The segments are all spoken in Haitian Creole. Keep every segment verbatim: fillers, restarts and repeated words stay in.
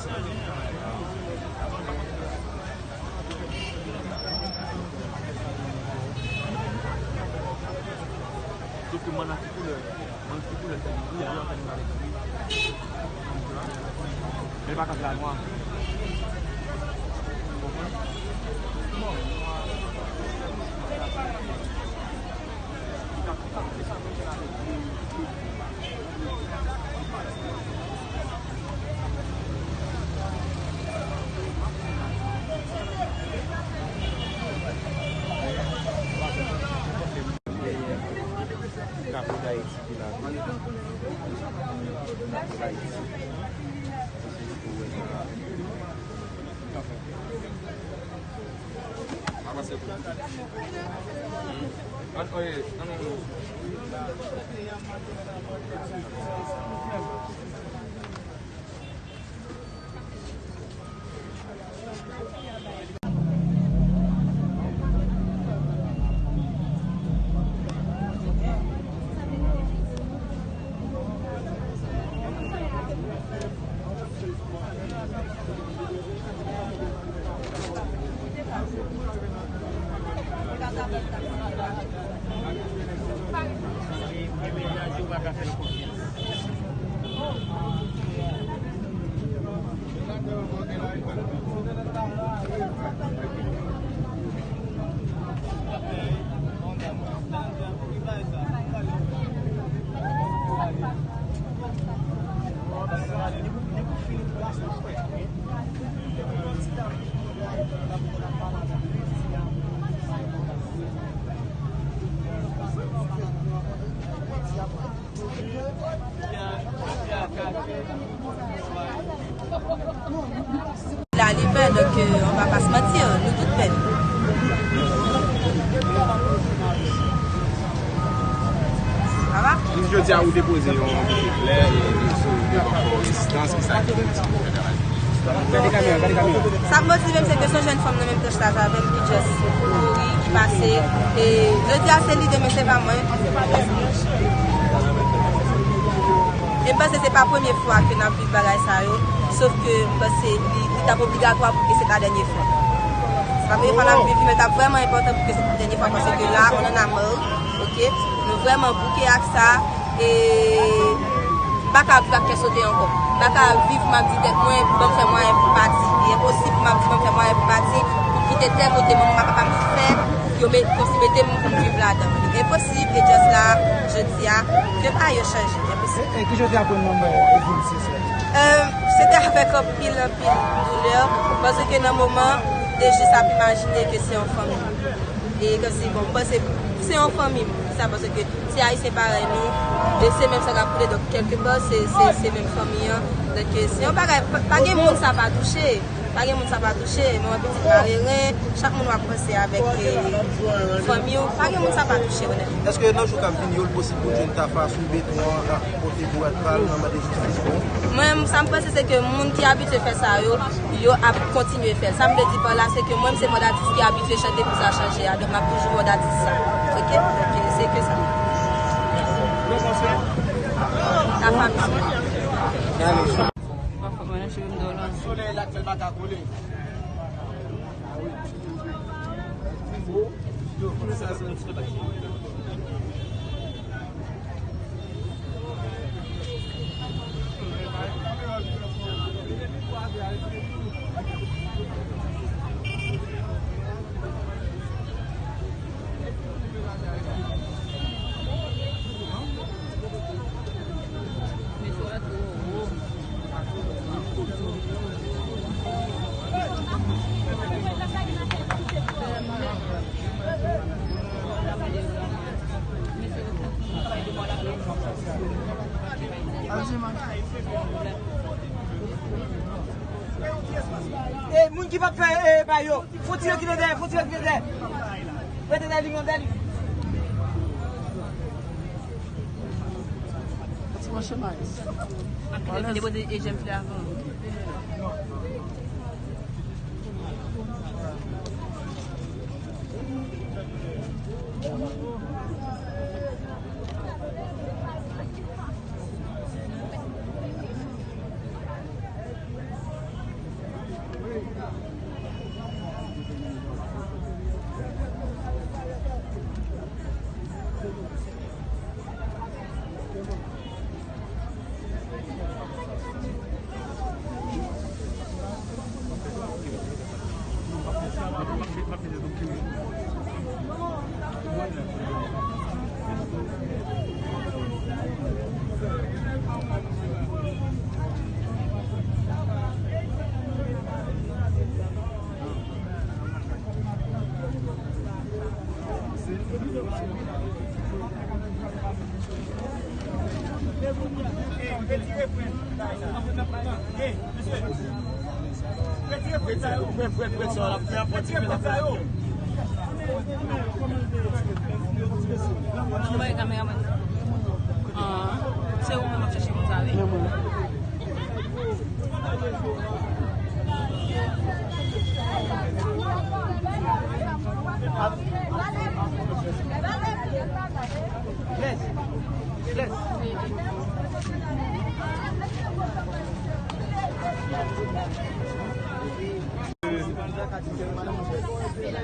Sof ke mwen nan ki koulè, mwen ki koulè fè li, li an fè li avèk gri. Men li pa ka fè a nwa. Ou konprann? Drapo Dayiti ki la tou. Drapo Dayiti. La li pè, donk, euh, on va pas se mentir, nou tout pè. Sa va? Jodi a ou depoze yon bouke flè e sou devan fò rezistans, ki sa ki motive w fè travay? Gade kamera, gade kamera. Sa k motive m, se ke se yon jèn fanm nan menm tranch laj avè m ki just mouri, ki pase. E jodi a se li, demen se pa mwen. E m panse se pa premye fwa ke n ap viv bagay sa yo, sof ke m panse li, li t ap obligatwa pou ke se ta dènye fwa. Se pa premye fwa n ap viv li, men l t ap vrèman enpòtan pou ke se ta dènye fwa, paske la, on en a marre, oke? Nou vrèman bouke ak sa, e m pa ka viv ak kè sote ankò. M pa ka viv pou m ap di tèt mwen, ban m fè mwayen pou m pati. Li enposib pou m ap di ban m fè mwayen pou m pati, pou m kite tè kote manman m pa papa m fè, yo met, kòmsi mete m pou m viv ladan. Li enposib, e just la, jodi a, ke bagay yo chanje. Li enposib. E, e ki jan w te aprann manman w egzèse sa? Euh, se te avèk anpil, anpil doulè, paske nan moman, m te jis ap imajine ke se yon fanmi. E kòmsi, bon, m panse se yon fanmi, sa, paske se Ayisyen parèy nou, e se menm san k ap koule, donk, kèlkepa, se, se, se menm fanmi an. Donk, se yon bagay, pa, pa gen moun sa pa touche. Pa gen moun sa pa touche, manman pitit mareren, chak moun w ap panse avèk, eh, fanmi w, pa gen moun sa pa touche, onètman. Èske nan jou k ap vini yo, l posib pou n jwenn Tafa sou beton an, ap pote bourad pa l nan mande jistis pou ou? Mwen, sa m panse, se ke moun ki abitye fè sa yo, yo ap kontinye fè l. Sa m vle di pa la, se ke mwen, m se mòd atis ki abitye chante pou sa chanje a, donk m ap toujou mòd atis sa. Oke? Donk, se ke sa. Tafa, mèsi. Solèy la k fè l pa ka kole. E moun ki pa t fè, e, ba yo. Fò tire kite dèyè, fò tire kite dèyè. Rete dèyè li, rete dèyè li. Fò tire chemen. Depoze e jèm flè avan. Mwen bay kameramann nan. Ah, se ou menm ap chèche moun sa, wi. Bless. Bless.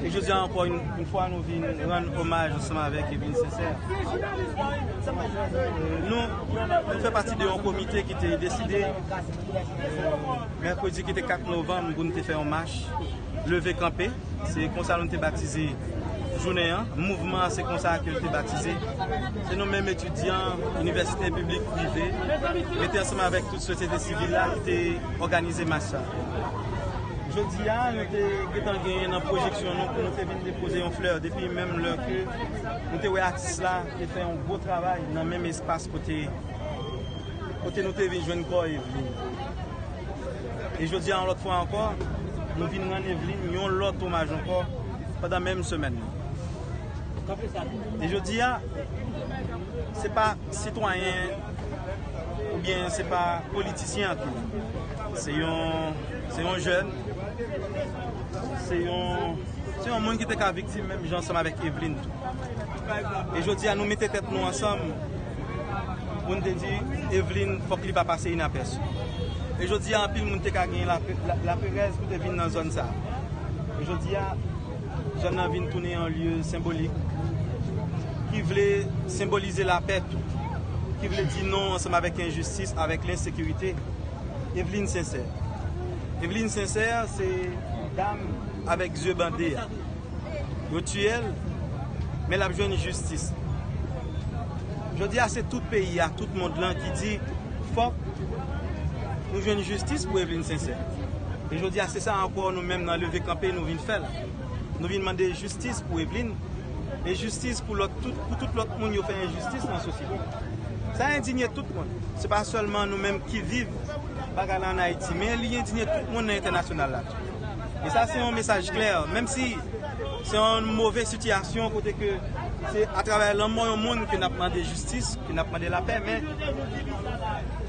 E jodi a ankò yon, yon fwa nou vin rann omaj ansanm avèk Eveline Sincère. Nou, nou fè pati de yon komite ki te deside, mèkredi ki te kat novanm, pou nou te fè yon mach leve kanpe. Se konsa nou te batize jounen an. Mouvman an, se konsa ke l te batize. Se nou menm etidyan, inivèsite piblik, prive, mete ansanm avèk tout sosyete sivil la ki te òganize mach sa. Jodi a, nou te gentan genyen nan pwojeksyon nou pou nou te vin depoze yon flè depi menm lè ke nou te wè atis la te fè yon gwo travay nan menm espas kote, kote nou te vin jwenn kò Eveline. E jodi a, yon lòt fwa ankò, nou vin rann Eveline yon lòt omaj ankò pandan menm semèn nan. E jodi a, se pa sitwayen oubyen se pa politisyen an ki la. Se yon, se yon jèn, se yon, se yon moun ki te ka viktim menm jan ansanm avèk Eveline tou. E jodi a, nou mete tèt nou ansanm pou n te di, Eveline, fòk li pa pase inapèsi. E jodi a, anpil moun te ka gen lape-, la-, laperèz pou te vin nan zòn sa a. E jodi a, zòn nan vin tounen yon lye senbolik ki vle senbolize lapè tou, ki vle di non ansanm avèk enjistis, avèk lensekirite. Eveline Sincère. Eveline Sincère, se dam avèk zye bande a. Yo tiye l, men l ap jwenn jistis. Jodi a, se tout peyi a, tout mond lan ki di, fòk nou jwenn jistis pou Eveline Sincère. E jodi a, se sa ankò nou menm nan leve kanpe nou vin fè la. Nou vin mande jistis pou Eveline e jistis pou lòt, tout, pou tout lòt moun yo fè enjistis nan sosyete. Sa endinye tout moun. Se pa sèlman nou menm ki viv bagay la ann Ayiti, men li endinye tout moun nan entènasyonal la tou. E sa se yon mesaj klè, menm si se yon move sitiyasyon kote ke se atravè lanmò yon moun ke n ap mande jistis, ke n ap mande lapè, men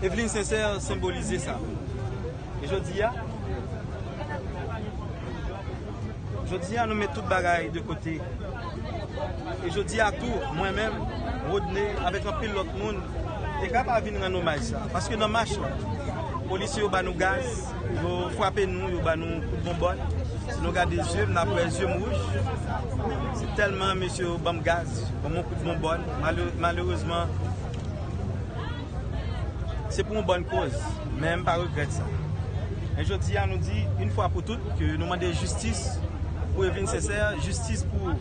Eveline Sincère senbolize sa. E jodi a, jodi a, nou met tout bagay de kote. E jodi a tou, mwen menm, Rodney, avèk anpil lòt moun, te ka pa vin rann omaj sa. Paske nan mach la, polisye yo ba nou gaz, yo frape nou, yo ba nou kout bonbòn. Si nou gade zye m, n ap wè zye m wouj. Se tèlman mesye yo ban m gaz, ban m yon kout bonbòn. Male-, malerezman, se pou yon bòn koz, men m pa regrèt sa. Men jodi a, nou di, yon fwa pou tout, ke nou mande jistis pou Eveline Sincère, jistis pou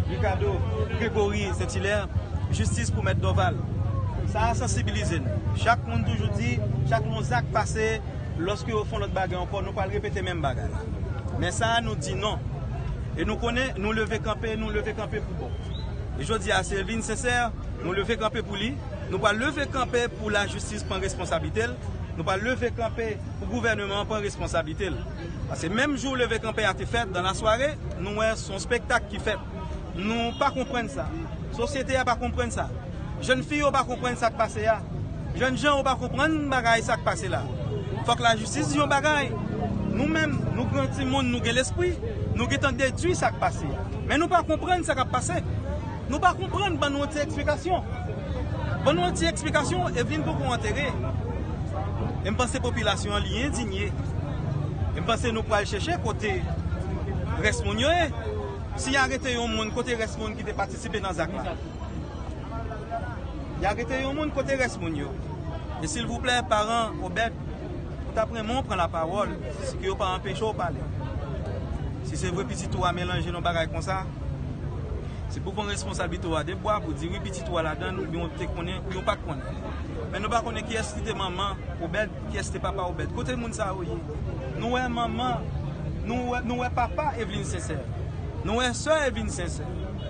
Ricardo Gregory Saint-Hilaire, jistis pou Mèt Dorval. Sa a sansibilize nou. Chak moun toujou di, chak yon zak pase, lòske yo fè yon lòt bagay ankò, nou pral repete menm bagay la. Men sa a, nou di non. E nou konnen, nou leve kanpe, nou leve kanpe pou bon. E jodi a, se Eveline Sincère, nou leve kanpe pou li. Nou pral leve kanpe pou lajistis pran responsablite l. Nou pral leve kanpe pou gouvènman an pran responsablite l. Paske menm jou leve kanpe a te fèt, dan lasware, nou wè se yon spektak ki fèt. Nou pa konprann sa. Sosyete a pa konprann sa. Jèn fi yo pa konprann sa k pase a. Jèn jan yo pa konprann bagay sa k pase la. Fòk lajistis di yon bagay. Nou menm, nou gran timoun, nou gen lespri, nou gentan dedui sa k pase a. Men nou pa konprann sa k ap pase. Nou pa konprann, ban nou yon ti eksplikasyon. Ban nou yon ti eksplikasyon, Eveline poko antere. E m panse popilasyon an li endinye. E m panse nou pral chèche kote rès moun yo ye. Si y arete yon moun, kote rès moun ki te patisipe nan zak la? Y arete yon moun, kote rès moun yo? E silvouplè, paran Obed, ou t ap renmen w pran lapawòl, si ke yo pa anpeche w pale. Si se vre pitit ou a melanje nan bagay konsa, se pou pran responsablite w a de bwa pou di wi, pitit ou a ladan l, oubyen w te konnen, oubyen w pa t konnen. Men nou pa konnen kiyès ki te manman Obed, kiyès te papa Obed. Kote moun sa yo ye? Nou wè manman, nou wè, nou wè papa Eveline Sincère. Nou wè sè Eveline Sincère.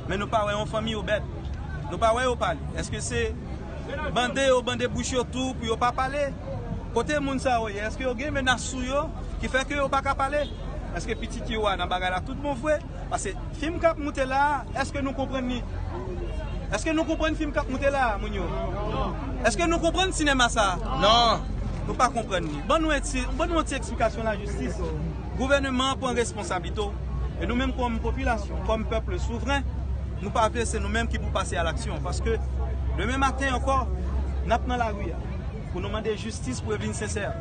Men nou pa wè yon fanmi Obed. Nou pa wè yo pale. Èske se bande yo, bande bouch yo tou pou yo pa pale. Kote moun sa yo ye? Èske yo gen menas sou yo ki fè ke yo pa ka pale? Èske pitit yo a nan bagay la tout bon vre? Paske fim k ap moute la a, èske nou konprann li? Èske nou konprann fim k ap moute la a, moun yo? Èske nou konprann sinema sa a? Non. Nou pa konprann li. Ban nou yon ti, ban nou yon ti eksplikasyon lajistis. Gouvènman an pran responsablite w. E nou menm kòm popilasyon, kòm pèp souvren, nou pa vle se nou menm ki pou pase a laksyon. Paske demen maten ankò, n ap nan lari a pou nou mande jistis pou Evelyne Sincère.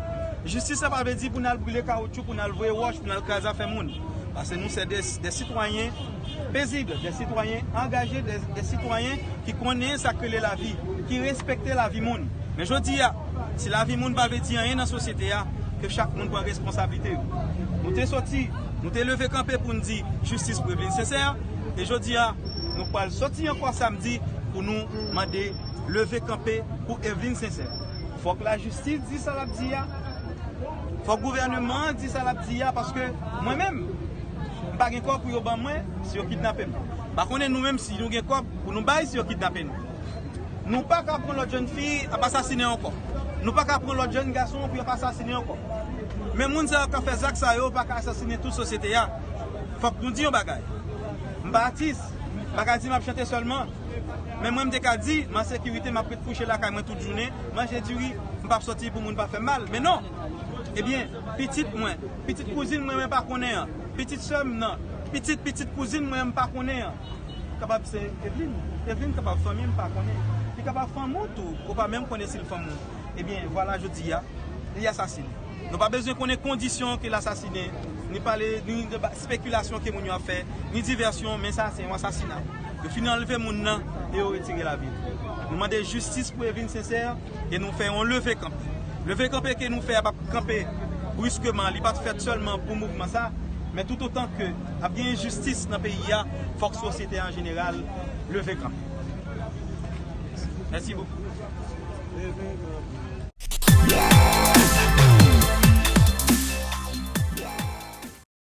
Jistis la pa vle di pou n al brile kawotchou, pou n al voye wòch, pou n al kraze afè moun. Paske nou se de, de sitwayen pezib, de sitwayen angaje, de, de sitwayen ki konnen sa k rele lavi, ki respekte lavi moun. Men jodi a, si lavi moun pa vle di anyen nan sosyete a, ke chak moun pran responsablite yo. Nou te soti, nou te leve kanpe pou n di jistis pou Evelyne Sincère, e jodi a, nou pral soti ankò samdi pou nou mande leve kanpe pou Evelyne Sincère. Fòk lajistis di sa l ap di a. Fòk gouvènman an di sa l ap di a, paske mwen menm, m pa gen kòb pou yo ban mwen si yo kidnape m. M pa konnen nou menm si nou gen kòb pou nou bay si yo kidnape nou. Nou pa ka pran lòt jèn fi ap asasinen ankò. Nou pa ka pran lòt jèn gason pou y ap asasinen ankò. Men moun sa yo k ap fè zak sa yo pa ka asasinen tout sosyete a. Fòk nou di yon bagay. M pa atis, m pa ka di m ap chante sèlman. Men mwen m te ka di, m an sekirite, m ap ret kouche lakay mwen tout jounen, manje diri, m p ap sòti pou moun pa fè m mal. Men non! Ebyen, pitit mwen, pitit kouzin mwen, mwen pa konnen an, pitit sè m nan, pitit pitit kouzin mwen, m pa konnen an. Kapab se Evelyne. Evelyne kapab fanmi m, m pa konnen. Li kapab fanmi w tou, ou pa menm konnen si l fanmi w. Ebyen, vwala jodi a, li asasine. Nou pa bezwen konnen kondisyon ke l asasinen, ni pale, ni de ba- spekilasyon ke moun yo ap fè, ni divèsyon, men sa se yon asasina. Yo fin anlve moun nan e yo retire lavi l. Nou mande jistis pou Evelyne Sincère e nou fè yon leve kanpe. Leve kanpe ke nou fè a p ap kanpe briskeman, li pa t fèt sèlman pou mouvman sa, men toutotan ke ap gen enjistis nan peyi a, fòk sosyete an jeneral leve kanpe. Mèsi bokou.